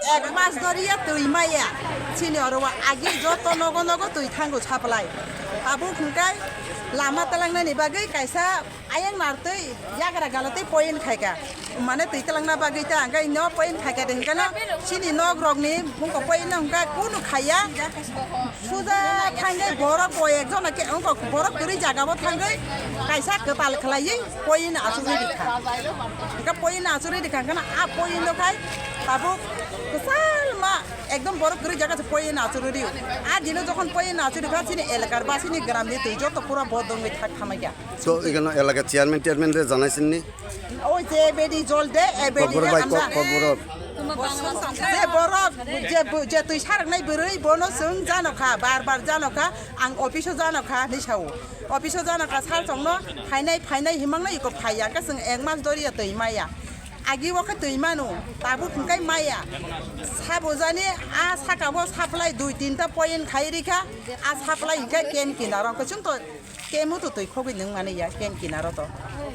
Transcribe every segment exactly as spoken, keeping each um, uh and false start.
Ek mas doriya twi maya. Chini oro wa agi joto nogo nogo twi thango supply. Abo hwnkhe lama talangnani bagwi kaisa ayang nartwi yagra galatwi point khaika. Mane twi talangna bagwi ta hwnkhe no point khaika de hwnkhe no chini nok rokni hwnkhe point no hwnkhe kunu khaya. Suja thangwi borok bo ekjona ke wngkha borok kwrwi jagao thangwi kaisa kwtal khwlaiwi point achugwi rikha. Hwnkhe point achugwi rikha hwnkhe a point no khai tabuk kwchal ma ekdom borok kwrwi jaga se point achugwi rio. A dino jokhon point achugwi rikha chini elakar ba chini gram ni twi joto pura bodongwi thak thamaiya. To ekheno elaka chairman, chairman re janai sinni. Oi je bedi jol de, e bedi Kokborok re bai, amda. Kok-, Kokborok. Je borok, je bu-, je twi saraknai bwrwi, bono chwng jano kha, bar bar jano kha, ang office o jano kha, hinwi sao. Office o jano kha, sal chongno phainai, phainai himangnai iko phaiya, khe chwng ek mas doriya twi maya. Agi o khe twi mano, tabuk hwnkhe maya. Sabo jani, a saka o supply dui tinta point khai rikha, a supply hwnkhe ken kinaro, hwnkhe chwng to Kemu to twi khogwi nung mani ya, ken kinaro to.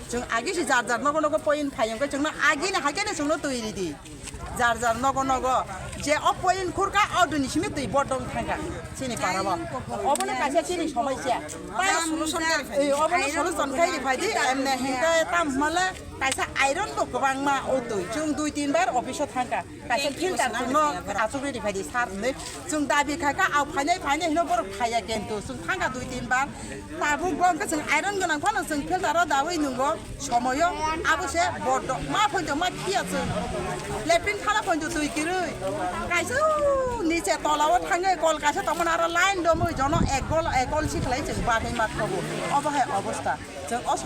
Chwng agi si jar jar nogo nogo point phai wngkhe chwngno agi ni hai khe no chwngno twi ridi. Jar jar nogo nogo je o point khurka o duni simi twi bodong thangka chini para bo. Obono kaisa chini somosya. Tei, eh, obono solution khai ri phai di, emne hingke tam hmale kaisa iron bo kwbangma o twi. Chwng dui tin bar office o thangka. Kaisa filter chwngno achugwi riphaidi sir hinwi. Chwng dabi khaikha, au phainai phainai hino borok phaiya kintu. Chwng thangkha dui tin bar. Tabuk bo hwnkhe chwng iron gwnang phano chwng filter o dawi nungo somoyo. Abo se bordo ma phoito ma khiya chwng. Latrine thala phoito twi kirwi. Kaisa niche tola o thangwi kol kaisa tongmani aro line romwi jono ek gol, ek gol sikhlai chwng bagwi ma thogo. Obo hai obosta. Chwng o